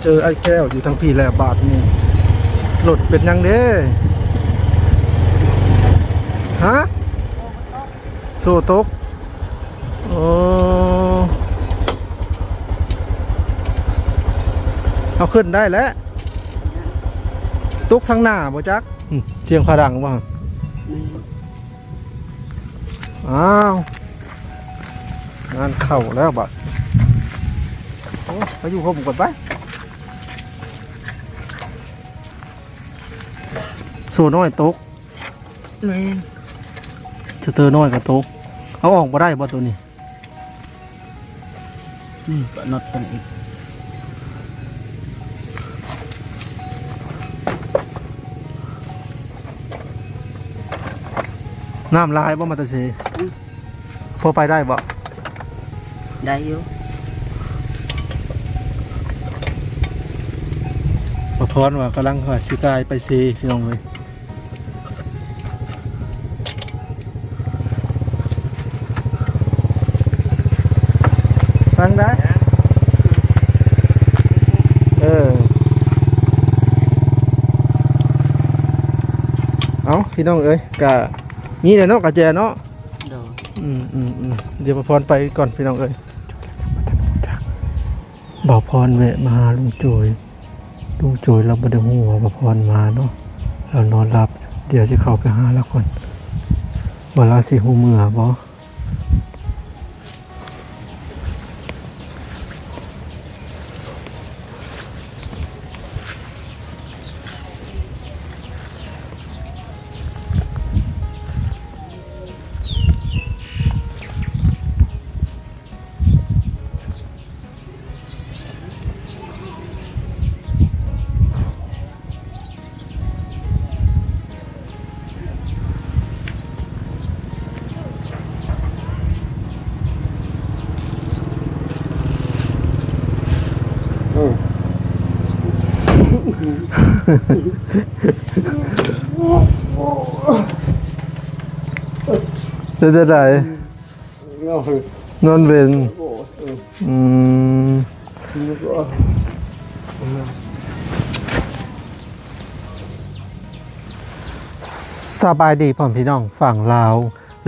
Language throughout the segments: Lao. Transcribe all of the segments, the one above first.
ເອີ ອ້າຍແກ້ວຢູ່ທາງພີ້ແລ້ວບາດນີ້. ລົດເປັນຫຍັງເດ້? ຮະ? ໂສ້ຕົກ? ໂອ້ ເອົາຂຶ້ນໄດ້ແລ້ວ. ຕົກທາງໜ້າບໍ່ຈັກ? ອືມ ສຽງຟ້າດັງບໍ່? ແມ່ນ. ອ້າວ ງານເຂົ້າແລ້ວບາດ. ໂອ້ ໄປຢູ່ຮົ່ມກ່ອນໄປ. ໂສ້ນ້ອຍຕົກ. ແມ່ນ. ສະເຕີນ້ອຍກໍຕົກ. ເອົາອອກບໍ່ໄດ້ບໍ່ໂຕນີ້? ນີ້ກໍນັອດກັນອີກ. ນ້ຳຫຼາຍບໍ່ມາແຕ່ເຊ? ອືມ ພໍໄປໄດ້ບໍ່? ໄດ້ຢູ່. ບ່າວພອນວ່າກຳລັງວ່າຊິກາຍໄປເຊ ພີ່ນ້ອງເອີຍ. ຟັງໄດ້? ເອີ ເອົາ ພີ່ນ້ອງເອີຍ ກະມີແຫຼະເນາະ ກະແຈເນາະ. ໂດຍ. ອືມໆໆ ດຽວບ່າວພອນໄປກ່ອນ ພີ່ນ້ອງເອີຍ. ບ່າວພອນແວະມາຫາລຸງໂຈຍ. ລຸງໂຈຍລາວບໍ່ໄດ້ຮູ້ວ່າບ່າວພອນມາເນາະ, ລາວນອນຫຼັບ. ດຽວຊິເຂົ້າໄປຫາລາວກ່ອນ ວ່າລາວຊິຮູ້ເມືອບໍ່. ເປັນຈັ່ງໃດ? ນອນເວັນ. ອືມ ສະບາຍດີພໍ່ແມ່ພີ່ນ້ອງຝັ່ງລາວ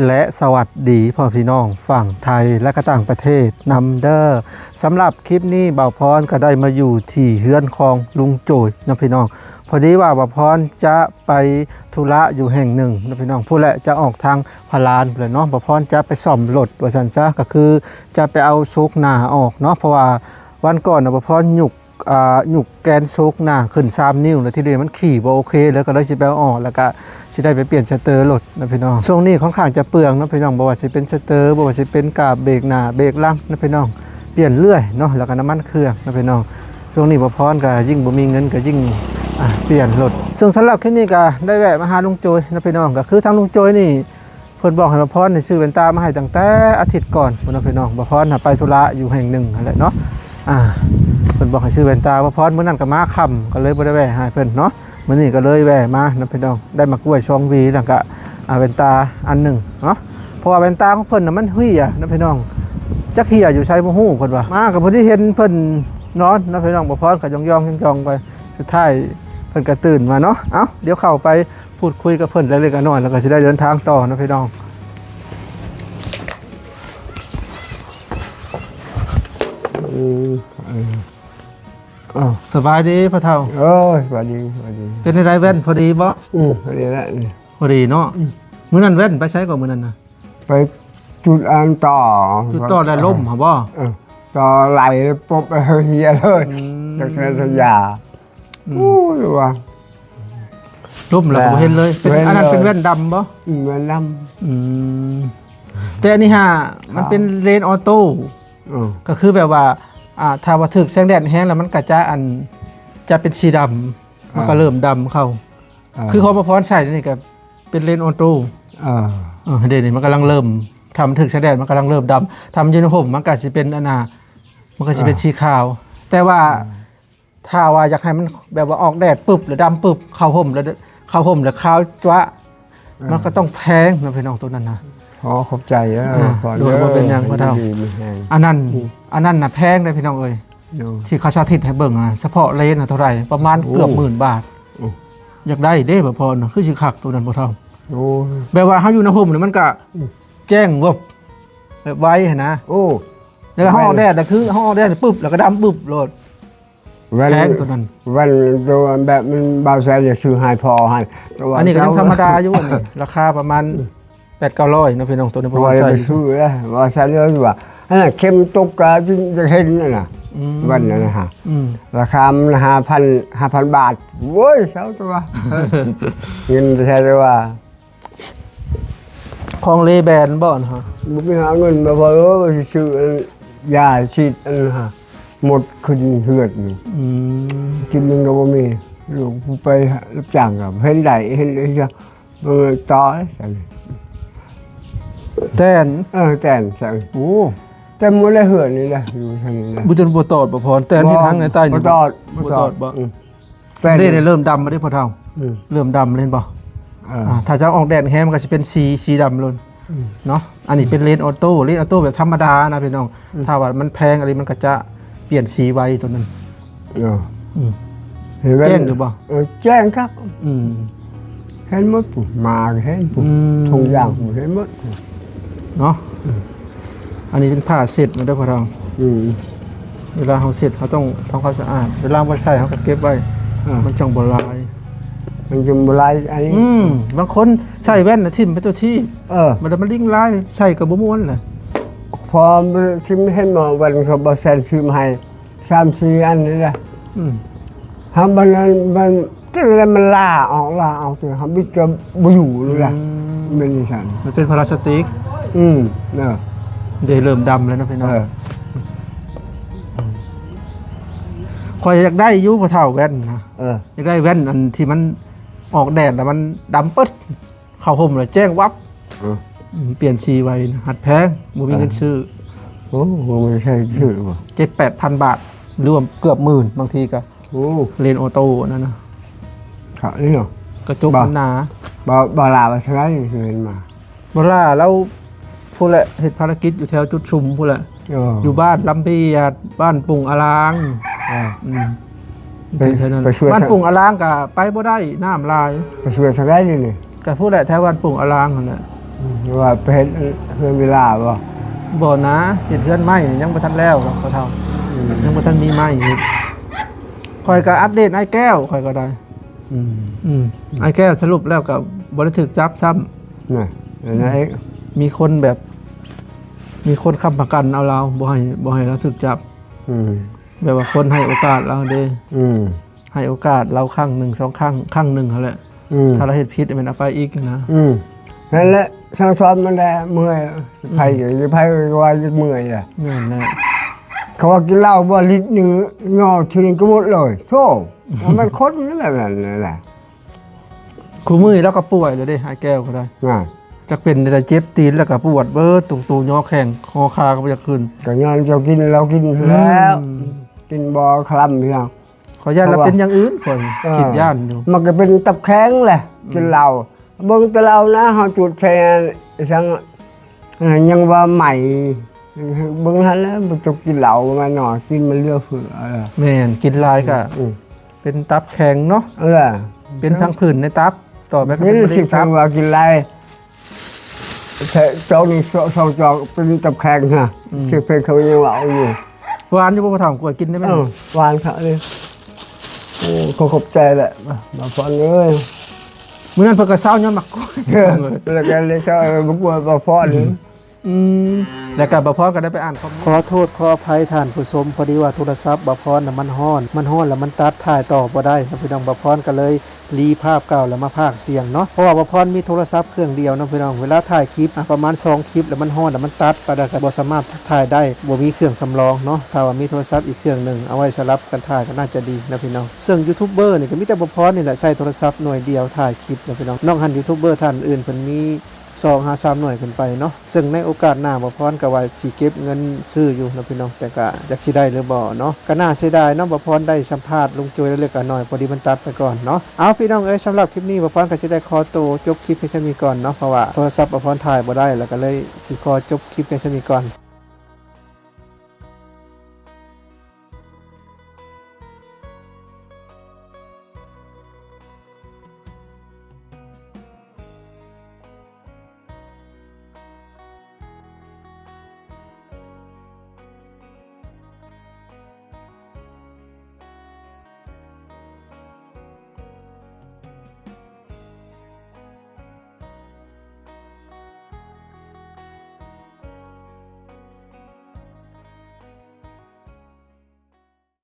ແລະ ສະຫວັດດີພໍ່ແມ່ພີ່ນ້ອງຝັ່ງໄທ ແລະ ກໍຕ່າງປະເທດນຳເດີ. ສຳລັບຄລິບນີ້ ບ່າວພອນກໍໄດ້ມາຢູ່ທີ່ເຮືອນຂອງລຸງໂຈຍເນາະພີ່ນ້ອງ. ພໍດີວ່າບ່າວພອນຈະໄປທຸລະຢູ່ແຫ່ງໜຶ່ງເນາະພີ່ນ້ອງ, ພຸ້ນແຫຼະ ຈະອອກທາງພະລານພຸ້ນແຫຼະເນາະ. ບ່າວພອນຈະໄປສ້ອມລົດວ່າຊັ້ນຊະ, ກໍຄືຈະໄປເອົາໂຊກໜ້າອອກເນາະ, ເພາະວ່າວັນກ່ອນນະ ບ່າວພອນຍົກ ອ່າ ຍົກແກນໂຊກໜ້າຂຶ້ນສາມນິ້ວ ແລ້ວທີນີ້ມັນຂີ່ບໍ່ໂອເຄ ແລ້ວກໍເລີຍຊິໄປເອົາອອກ ແລ້ວກໍຊິໄດ້ໄປປ່ຽນສະເຕີລົດນະພີ່ນ້ອງ. ຊ່ວງນີ້ຂ້ອນຂ້າງຈະເປືອງເນາະພີ່ນ້ອງ, ບໍ່ວ່າຊິເປັນສະເຕີ ບໍ່ວ່າຊິເປັນກາບເບກໜ້າເບກຫຼັງນະພີ່ນ້ອງ, ປ່ຽນເລື້ອຍເນາະ, ແລ້ວກໍນ້ຳມັນເຄື່ອງນະພີ່ນ້ອງ. ຊ່ວງນີ້ບ່າວພອນກໍຍິ່ງບໍ່ມີເງິນ ກໍຍິ່ງ ອ່າ ປ່ຽນລົດ. ເຊິ່ງສຳລັບຄລິບນີ້ກໍໄດ້ແວະມາຫາລຸງໂຈຍນະພີ່ນ້ອງ, ກໍຄືທາງລຸງໂຈຍນີ້ ເພິ່ນບອກໃຫ້ບ່າວພອນນີ້ຊື້ແວ່ນຕາມາໃຫ້ຕັ້ງແຕ່ອາທິດກ່ອນພຸ້ນນະພີ່ນ້ອງ. ບ່າວພອນຫາໄປທຸລະຢູ່ແຫ່ງໜຶ່ງຫັ້ນແຫຼະເນາະ, ອ່າ ເພິ່ນບອກໃຫ້ຊື້ແວ່ນຕາ. ບ່າວພອນມື້ນັ້ນກໍມາຄ່ຳ ກໍເລີຍບໍ່ໄດ້ແວ່ໃຫ້ເພິ່ນເນາະ. ມື້ນີ້ກໍເລີຍແວ່ມານະພີ່ນ້ອງ, ໄດ້ໝາກກ້ວຍສອງຫວີ ແລ້ວກໍ ອ່າ ແວ່ນຕາອັນໜຶ່ງເນາະ. ເພາະວ່າແວ່ນຕາຂອງເພິ່ນນະມັນເຫ່ຍນະພີ່ນ້ອງ, ຈັກເຫ່ຍຢູ່ໃສບໍ່ຮູ້ ເພິ່ນວ່າ. ມາກໍພໍດີເຫັນເພິ່ນນອນນະພີ່ນ້ອງ, ບ່າວພອນກໍຢອງໆ ຢອງໆໄປ, ສຸດທ້າຍເພິ່ນກໍຕື່ນມາເນາະ. ເອົ້າ ດຽວເຂົ້າໄປ ພູດຄຸຍກັບເພິ່ນເລັກໆນ້ອຍໆ ແລ້ວກໍຊິໄດ້ເດີນທາງຕໍ່ເນາະພີ່ນ້ອງ. ອືມ ເອີ ອ້າວ ສະບາຍດີພໍ່ເຖົ້າ. ໂອ້ຍ ສະບາຍດີ ສະບາຍດີ. ເປັນຈັ່ງໃດ ແວ່ນພໍດີບໍ່? ອືມ ພໍດີແລ້ວນີ້ ພໍດີເນາະ. ອືມ ມື້ນັ້ນແວ່ນໄປໃສກໍມື້ນັ້ນນະ? ໄປຈຸດອັນຕໍ່ ຈຸດຕໍ່ແລ້ວລົ້ມຫັ້ນບໍ່? ເອີ ຕໍ່ໄຫຼປົບ ເອີ ເຫ່ຍເລີຍ. ອືມ ຈັກແມ່ນສັນຍາ. ອືມ ໂອ້ຍ ວ່າລົ້ມແລ້ວກໍບໍ່ເຫັນເລີຍ. ເປັນ ບໍ່ເຫັນເລີຍ. ອັນນັ້ນເປັນແວ່ນດຳບໍ່? ອືມ ແວ່ນດຳ. ອືມ ແຕ່ອັນນີ້ຫາ ມັນເປັນເລນອໍໂຕ້. ເອີ ກໍຄືແບບວ່າ ອ່າ ຖ້າວ່າຖືກແສງແດດແຮງແລ້ວ ມັນກໍຈະ ອັນ ຈະເປັນສີດຳ ມັນກໍ ອ່າ ເລີ່ມດຳເຂົ້າ. ອ່າ ຄືຂອງບ່າວພອນໃສ່ນີ້ກໍເປັນເລນອໍໂຕ້. ເອີ ເອີ ເດ ນີ້ມັນກຳລັງເລີ່ມ ຖ້າມັນຖືກແສງແດດ ມັນກຳລັງເລີ່ມດຳ, ຖ້າມັນຢູ່ໃນຮົ່ມ ມັນກໍຊິເປັນ ອັນນ່າ ມັນກໍຊິເປັນ ອ່າ ສີຂາວ. ແຕ່ວ່າ ອ່າ ຖ້າວ່າຢາກໃຫ້ມັນແບບວ່າອອກແດດປຶບ ແລ້ວດຳປຶບ ເຂົ້າຮົ່ມ ແລ້ວເຂົ້າຮົ່ມ ແລ້ວຂາວຈ້ວະ. ອ່າ ມັນກໍຕ້ອງແພງນະພີ່ນ້ອງ ໂຕນັ້ນນະ. ຂໍຂອບໃຈເດີ ອ່າ ພໍ່ເດີ. ໂດຍ ບໍ່ເປັນຫຍັງພໍ່ເຖົ້າ. ຢູ່ດີມີແຮງ. ອັນນັ້ນ ອືມ ອັນນັ້ນນະແພງເດ້ພີ່ນ້ອງເອີຍ. ໂອ້ ທີ່ເຂົາສາທິດໃຫ້ເບິ່ງນະ ສະເພາະເລນນະເທົ່າໃດ? ປະມານ ໂອ້ ເກືອບໝື່ນບາດ. ໂອ້ ຢາກໄດ້ເດ້ ບໍ່ພໍນະ ຄືຊິຄັກໂຕນັ້ນ ພໍ່ເຖົ້າ. ໂອ້ ແບບວ່າເຮົາຢູ່ໃນຮົ່ມນີ້ ມັນກະ ອືມ ແຈ້ງເວີບ ແບບໄວຫັ້ນນະ. ໂອ້ ແລ້ວເຮົາອອກແດດນະ ຄືເຮົາອອກແດດປຶບ ແລ້ວກໍດຳປຶບໂລດ. ແວ່ນ ແພງໂຕນັ້ນ ແວ່ນໂຕແບບມັນ ບ່າວແສນຈະຊື້ໃຫ້ພໍ່ໃຫ້ ແຕ່ວ່າ ອັນນີ້ກໍຍັງທຳມະດາຢູ່ ອັນນີ້ລາຄາປະມານ ອືມ ແປດເກົ້າຮ້ອຍເນາະ ພີ່ນ້ອງ. ໂຕນີ້ບໍ່ ບໍ່ໄດ້ ໄປຊື້ເດ້ ວ່າຊັ້ນເລີຍວ່າ ອັນນັ້ນເຂັມຕົກກະຈຶ່ງຈະເຫັນນັ້ນນະ. ອືມ ແວ່ນນັ້ນນະ ອືມ ລາຄາມັນຫ້າພັນ ຫ້າພັນບາດ. ໂອ້ຍ ເຊົາຕົວະ ເງິນແທ້ແຕ່ວ່າ ຂອງເລແບນບໍ່ນະ? ບໍ່ມີຫາເງິນ ບໍ່ພໍ ເອີ ວ່າຊິຊື້ອັນຢາສີດອັນນະ ໝົດຂຶ້ນເຮືອນ. ອືມ ກິນມັນກໍບໍ່ມີ ລູກໄປຮັບຈ້າງກໍເຫັນໄດ້ ເຫັນໄດ້ ເບິ່ງຕໍ່ຊັ້ນ. ແຕນ ເອີ ແຕນຊັ້ນ. ໂອ້ ແຕ່ໝົດໃນເຮືອນນີ້ແຫຼະ ຢູ່ທາງນີ້ແຫຼະ. ບໍ່ຈົນບໍ່ຕອດບໍ່ພອນ ແຕນເຮັດທາງໃນໃຕ້ນີ້ ບໍ່ຕອດ ບໍ່ຕອດ ບໍ່ຕອດບໍ່? ອືມ ແຕ່ນີ້ເລີ່ມດຳແລ້ວເດ້ພໍ່ເຖົ້າ. ອືມ ເລີ່ມດຳແລ້ວ ເຫັນບໍ່? ເອີ ອ່າ ຖ້າເຈົ້າອອກແດດແຮງມັນກໍຊິເປັນສີ ສີດຳໂລດ. ອືມ ເນາະ ອັນນີ້ເປັນເລນອໍໂຕ້ ເລນອໍໂຕ້ແບບທຳມະດານະພີ່ນ້ອງ. ອືມ ຖ້າວ່າມັນແພງອີ່ຫຼີ ມັນກໍຈະປ່ຽນສີໄວໂຕນັ້ນ. ເອີ ອືມ ເຫັນໄວ ແຈ້ງຢູ່ບໍ່? ເອີ ແຈ້ງຄັກ. ອືມ ເຫັນໝົດພຸ້ນ ໝາກເຫັນພຸ້ນ ອືມ ທຸກຢ່າງເຫັນໝົດເນາະ. ອືມ ອັນນີ້ເປັນຜ້າເຊັດມາເດີພໍ່ເຖົ້າ. ອືມ ເວລາເຮົາເຊັດ ເຮົາຕ້ອງທຳຄວາມສະອາດ ເວລາບໍ່ໃຊ້ເຮົາກໍເກັບໄວ້. ເອີ ມັນຈັ່ງບໍ່ລາຍ ມັນຈຶ່ງບໍ່ລາຍ. ອັນນີ້ ອືມ ບາງຄົນໃສ່ແວ່ນນະຖິ້ມໄປຕົວທີ່. ເອີ ມັນລະມາລິງລາຍ ໃສ່ກໍບໍ່ມ່ວນແຫຼະ. ພໍຊິເຫັນໝໍແວ່ນເຂົາບໍ່ແຊນຊື້ມາໃຫ້ ສາມສີ່ອັນນີ້ແຫຼະ. ອືມ ຫາມັນ ມັນ ຈັ່ງໃດມັນລ່າອອກ ລ່າອອກ ເຮົາບິດກໍບໍ່ຢູ່ນີ້ແຫຼະ. ອືມ ແມ່ນຈັ່ງຊັ້ນ ມັນເປັນພລາສຕິກ. ອືມ ເອີ ເດ້ ເລີ່ມດຳແລ້ວເນາະພີ່ນ້ອງ. ເອີ ຂ້ອຍຢາກໄດ້ຢູ່ພໍ່ເຖົ້າແວ່ນນະ. ເອີ ຢາກໄດ້ແວ່ນອັນທີ່ມັນອອກແດດແລ້ວມັນດຳປຶດ ເຂົ້າຮົ່ມແລ້ວແຈ້ງວັບ. ເອີ ອືມ ປ່ຽນສີໄວນະ ຫັດແພງ ບໍ່ມີເງິນ ເອີ ຊື້. ໂອ້ ບໍ່ມີໃຊ້ຊື້ບໍ່? ເຈັດແປດພັນບາດ ລວມເກືອບໝື່ນ ບາງທີກໍ. ໂອ້ ເລນອໍໂຕ້ນັ້ນນະ ຄັກເນາະ. ກະຈົກມັນໜາ. ບໍ່ ບໍ່ລາວວ່າຊັ້ນ ເຫັນມາ ບໍ່ລາລາວພຸ້ນແຫຼະ ເຮັດພາລະກິດຢູ່ແຖວຈຸດຊຸມພຸ້ນແຫຼະ. ເອີ ຢູ່ບ້ານລຳເບຍດ ບ້ານປຸງອາລາງ. ເອີ ອືມ ໄປ ໄປຊ່ວຍ ບ້ານປຸງອາລາງກະໄປບໍ່ໄດ້ ນ້ຳຫຼາຍ. ໄປຊ່ວຍຊະໄດ້ນີ້ ກະພຸ້ນແຫຼະ ແຖວບ້ານປຸງອາລາງຫັ້ນແຫຼະ. ອືມ ວ່າໄປເຮັດເຮືອນວິລາບໍ່? ບໍ່ນາ ເຮັດເຮືອນໄມ້ນີ້ຍັງບໍ່ທັນແລ້ວດອກພໍ່ເຖົ້າ. ອືມ ຍັງບໍ່ທັນມີໄມ້ເຮັດ. ຂ້ອຍກໍອັບເດດອ້າຍແກ້ວ ຂ້ອຍກໍໄດ້. ອືມ ອືມ ອ້າຍແກ້ວສະຫຼຸບແລ້ວກໍບໍ່ໄດ້ຖືກຈັບຊ້ຳ. ນະ ອັນນັ້ນ ມີຄົນແບບ ມີຄົນຄ້ຳປະກັນເອົາລາວ ບໍ່ໃຫ້ ບໍ່ໃຫ້ລາວຖືກຈັບ. ອືມ ແບບວ່າຄົນໃຫ້ໂອກາດລາວເດ້. ອືມ ໃຫ້ໂອກາດລາວຄັ້ງໜຶ່ງສອງຄັ້ງ ຄັ້ງໜຶ່ງຫັ້ນແຫຼະ. ອືມ ຖ້າລາວເຮັດຜິດແມ່ນເອົາໄປອີກນະ. ອືມ ນັ້ນແຫຼະ ສັ່ງສອນມັນແຫຼະ ເມື່ອຍ. ອືມ ໃຜ ໃຜວ່າເມື່ອຍລະ. ແມ່ນແຫຼະ ເຂົາວ່າກິນເຫຼົ້າບໍ່ລິດໜຶ່ງ ຍໍທີໜຶ່ງກໍໝົດເລີຍ. ໂທ້ ມັນຄົນແບບນັ້ນແຫຼະ. ຄູ່ມື້ນີ້ລາວກໍປ່ວຍແລ້ວເດ້ ອ້າຍແກ້ວກໍໄດ້. ນະ ຈັກເປັນໃດ ເຈັບຕີນແລ້ວກໍປວດເບີດ ຕຸງຕູຍໍແຂ້ງ ຫໍຄາກໍບໍ່ຢາກຂຶ້ນ. ກໍຍ້ອນເຈົ້າກິນ ລາວກິນແລ້ວ ອືມ ກິນບໍ່ຄະລຳເນາະ. ຂ້ອຍຢ້ານລາວເປັນຢ່າງອື່ນ ຂ້ອຍ ເອີ ຄິດຢ້ານຢູ່. ມັນກໍເປັນຕັບແຂງແຫຼະ ອືມ ກິນເຫຼົ້າ. ເບິ່ງແຕ່ເຫຼົ້ານະ ເຮົາຈຸດໃສ່ອັນ ອີຫຍັງ ເອີ ຍັງວ່າໃໝ່. ເບິ່ງຫັ້ນແຫຼະ ບໍ່ຕ້ອງກິນເຫຼົ້າ ວ່າໜໍ້ ກິນມັນເຫຼືອເຟືອ. ເອີ ແມ່ນ ກິນຫຼາຍກະ ອືມ ເປັນຕັບແຂງເນາະ. ເອີ ເປັນທັງຜື່ນໃນຕັບ ຕໍ່ໄປກໍເປັນມະເຮັງຕັບ. ວ່າກິນຫຼາຍ ແຄ່ຈອກໜຶ່ງ ສອງຈອກ ເປັນຕັບແຂງນະ. ອືມ ຊິເປັນ ເຂົາຍັງວ່າເອົາຢູ່. ຫວານຢູ່ບໍ່ ພໍ່ເຖົ້າ? ກວຍກິນໄດ້ໄໝ? ເອີ ຫວານຄັກເລີຍ. ໂອ້ ຂໍຂອບໃຈແຫຼະ ບ່າວພອນເອີຍ. ມື້ນັ້ນເພິ່ນກໍເຊົາຍ້ອນໝາກກ້ວຍ ແລ້ວກໍເລີຍເຊົາໝາກກ້ວຍບ່າວພອນ. ອືມ ອືມ ແລ້ວກໍບ່າວພອນກໍໄດ້ໄປອ່ານຄອມເມັນ. ຂໍໂທດຂໍອະໄພທ່ານຜູ້ຊົມ ພໍດີວ່າໂທລະສັບບ່າວພອນນະມັນຮ້ອນ ມັນຮ້ອນແລ້ວມັນຕັດ ຖ່າຍຕໍ່ບໍ່ໄດ້ນະພີ່ນ້ອງ. ບ່າວພອນກໍເລີຍລີພາບເກົ່າ ແລ້ວມາພາກສຽງເນາະ ເພາະວ່າບ່າວພອນມີໂທລະສັບເຄື່ອງດຽວເນາະພີ່ນ້ອງ. ເວລາຖ່າຍຄລິບ ອາ ປະມານສອງຄລິບ ແລ້ວມັນຮ້ອນ ແລ້ວມັນຕັດໄປ ແລ້ວກໍບໍ່ສາມາດ ຖ່າຍໄດ້ ບໍ່ມີເຄື່ອງສຳລອງເນາະ. ຖ້າວ່າມີໂທລະສັບອີກເຄື່ອງໜຶ່ງ ເອົາໄວ້ສະຫຼັບກັນຖ່າຍກໍໜ້າຈະດີນະພີ່ນ້ອງ. ເຊິ່ງຢູທູບເບີນີ້ກໍມີແຕ່ບ່າວພອນນີ້ແຫຼະ ໃຊ້ໂທລະສັບໜ່ວຍດຽວຖ່າຍຄລິບນະພີ່ນ້ອງ. ນອກຫັ້ນຢູທູບເບີທ່ານອື່ນເພິ່ນມີສອງຫາສາມໜ່ວຍຂຶ້ນໄປເນາະ. ເຊິ່ງໃນໂອກາດໜ້າບ່າວພອນກໍວ່າຊິເກັບເງິນຊື້ຢູ່ນະພີ່ນ້ອງ ແຕ່ກໍຈັກຊິໄດ້ຫຼືບໍ່ເນາະ. ກໍໜ້າເສຍດາຍເນາະ ບ່າວພອນໄດ້ສຳພາດລຸງໂຈຍເລັກໆນ້ອຍໆ ພໍດີມັນຕັດໄປກ່ອນເນາະ. ເອົາ ພີ່ນ້ອງເອີຍ ສຳລັບຄລິບນີ້ບ່າວພອນກໍຊິໄດ້ຂໍໂຕຈົບຄລິບພຽງສ່ຳນີ້ກ່ອນເນາະ ເພາະວ່າໂທລະສັບບ່າວພອນຖ່າຍບໍ່ໄດ້ ແລ້ວກໍເລີຍ ຊິຂໍຈົບຄລິບພຽງສ່ຳນີ້ກ່ອນ.